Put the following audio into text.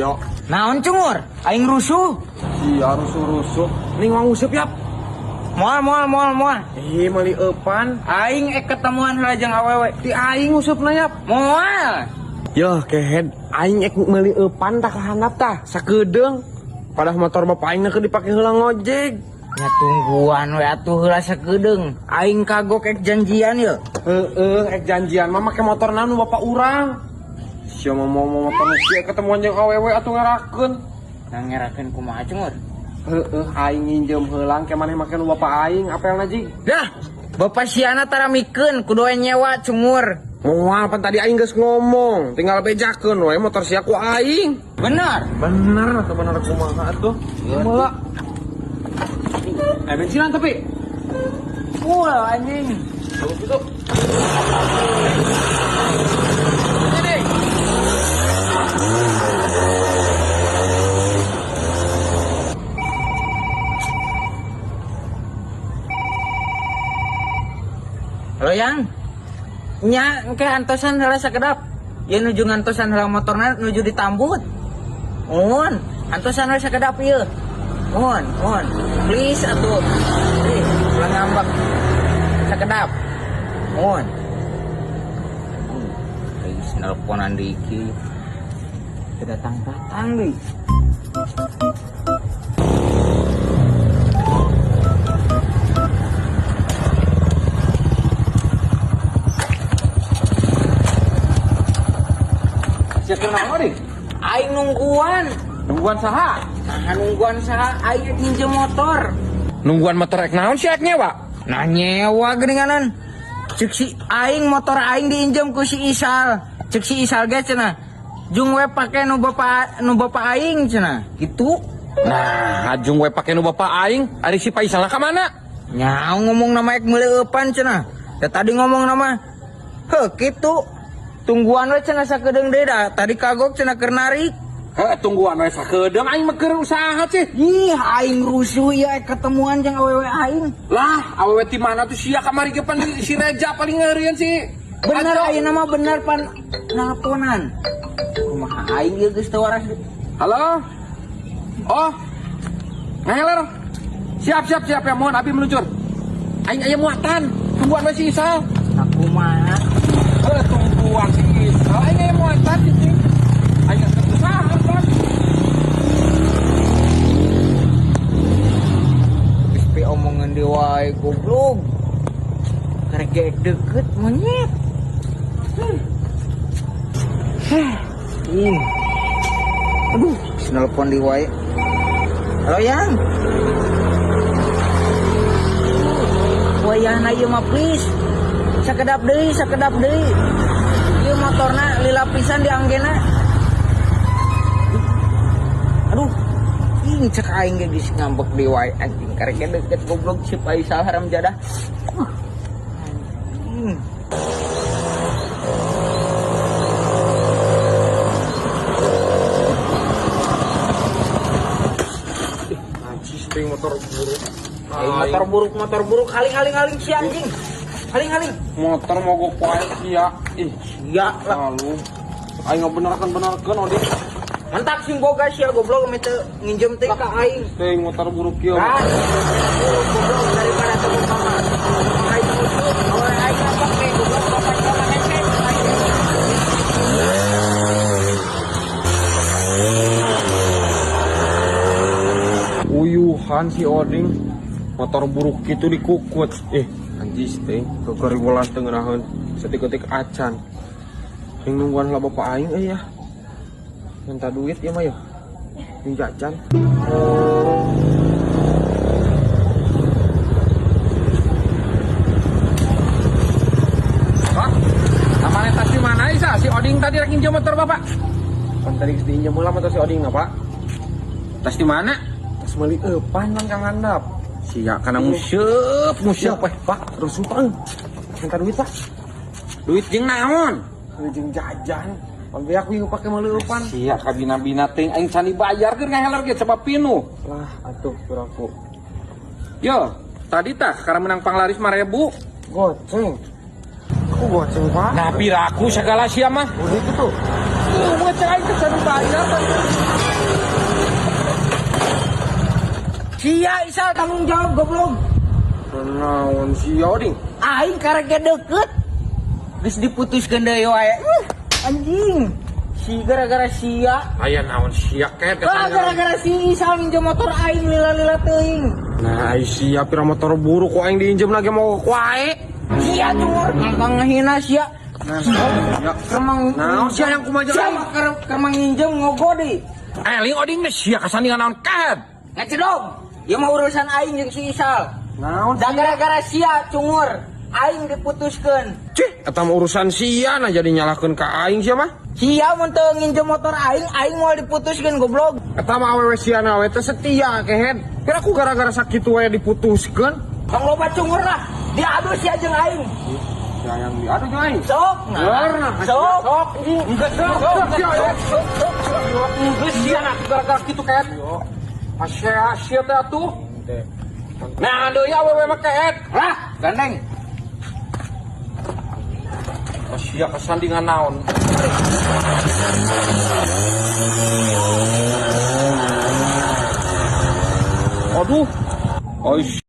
Sia. Naon cungur? Aing rusuh. Sia rusuh-rusuh. Ning wang useup yap. Moal moal moal moal. Ih, meuli eupan. Aing ek ketemuan heula jeung awewe. Ti aing usupna yap. Moal. Yoh, kehed aing ek meuli eupan tah ka handap tah, sakedeung. Padahal motor bapak aing keur dipake heula ngojek. Nya tungguan we atuh heula sakedeung. Aing kagok ek janjian ye. Heeh, ek janjian mah make motor naon nu bapak urang. Sia mah mau motor nu sia ketemuan jeung awewe atuh ngerakeun. Nah ngerakeun kumaha cungur? Heeh, aing nginjem heulang ke maneh make nu bapak aing apelna jig. Dah, bapak siana tara mikeun kudu we nyewa cungur. Moal pan tadi aing geus ngomong, tinggal bejakeun we motor sia ku aing. Bener. Bener atau bener kumaha atuh? Heula. Eh bensinan tapi. Full anjing. Tuh gitu. Ini. Halo yang. Nya engke antosan heula sakedap. Ieu nuju ngantosan heula motorna nuju ditambut. Mohon, antosan heula sakedap ieu. Mohon, mohon. Please atuh. Please, ulah ngambek. Sakedap. Mohon. Please nelponan di iki. Datang-datang deui. Sia keur naon deui? Aing nungguan. Nungguan saha? Nah, nungguan saha aing rek minjem motor. Nungguan motor rek naon sia rek nyewa? Nah nyewa geuninganan. Cek si aing motor aing diinjem ku si Isal. Cek si Isal ge cenah. Jung we pake nu bapak aing cenah. Gitu. Nah, ajung we pake nu bapak aing, ari si Paisal ka mana? Nya ngomong nama ek meuli eupan cenah. Da tadi ngomong nama heuh kitu. Tungguan we cenah sakedeung deui da. Tadi kagok cenah keur narik. Heuh, tungguan we sakedeung aing mah keur usaha sih. Ih, aing rusuh ieu ek ketemuan jeung awewe aing. Lah, awewe ti mana tuh sia kamari ge pan si Reja paling ngeureun si. Bener Ajo. ayeuna mah bener pan nelponan. Kumaha aing ieu geus teu waras. Halo? Oh. Ngeler. Siap, siap, siap ya, mohon abi meluncur. Aing aya muatan. Tungguan we si Isal. Nah, kumaha? Heuh, tungguan si Isal. Aing aya muatan cicing. Aing geus usaha pan. Geus pe omongan deui wae goblok. Karek ge deket monyet. Aduh, geus nelpon deui wae. Halo Yang. Wayahna ieu mah please. Sakedap deui, sakedap deui. Ieu motorna lila pisan dianggena. Aduh, ing cek aing ge geus ngambek deui wae anjing karek ge deket goblok si Faisal haram jadah. Anjing. Najis teh motor buruk. Aing motor buruk haling haling haling si anjing. Haling haling. Motor mogok wae sia. Ih, Ya lah. lalu. Aing ngabenerkeun-benerkeun odi. Mantap sing boga sia goblok meh teu nginjem teh ka aing. Teh motor buruk kieu. Ah, buruk goblok daripada teu mama. Aing musuh, awewe aing ngambek ge goblok bapak bapak hese aing. Uyuhan si Oding motor buruk gitu dikukut. Eh, anjis teh kekeribolan teu ngeunaheun setik-etik acan. Yang nungguan lah bapak aing euy ya. Minta duit ya mah ya. Yang jajan. Pak, amane tas di mana Isa? Si Oding tadi rek nginjem motor bapak. Pan tadi geus diinjem heula motor si Oding apa? Tas di mana? Tas meuli eupan man kang handap. Sia kana museup, museup weh, Pak. Rusuh Pak. Minta duit, Pak. Duit jeung naon? Duit jeung jajan. Pan beak ieu pake meuli eupan. Sia kabina-bina teuing aing can dibayar keur ngaheler ge coba pinuh. Lah atuh piraku. Yo, tadi tah karena menang panglaris 5.000. Goceng. Aku goceng, Pak. Nah, piraku segala sia mah. Udah gitu. Leuweut cek aing teh dibayar. Sia Isal tanggung jawab, goblok. Naon sia, Oding? Aing karek ge deket. Geus diputuskeun deui wae. Anjing. Si gara-gara sia. Aya naon sia, Ket? Ah, gara-gara si Isal minjem motor aing lila-lila teuing. Nah, ai sia pira motor buruk ku aing diinjem lagi mau wae. Sia cungur, ngangkang ngehina sia. Nah, sia. Kermang Naon sia yang kumaha? Sia mah kermang nginjem ngogo deui. Eling Oding teh sia kasandingan naon, Ket? Ngecedog. Ieu mah urusan aing jeung si Isal. Naon? Da gara-gara sia cungur, aing diputuskeun. Cih, eta mah urusan sia, nah jadi nyalahkeun ka aing sia mah. Sia mun teu nginjem motor aing, aing moal diputuskeun, goblok. Eta mah awewe sia na we teh setia, Kehed. Kira ku gara-gara sakitu wae diputuskeun. Tong loba cungur lah. Diadu sia jeung aing. Sia yang diadu jeung aing. Sok, nah. Sok. Sok. Enggak sok, sok, sia. Sok, sok, sok. Geus sia nah gara-gara kitu, Kehed. Asia sia teh atuh. Nah, deui awewe mah, Kehed. Lah, gandeng. Sia kesandingan naon? Aduh. Oh.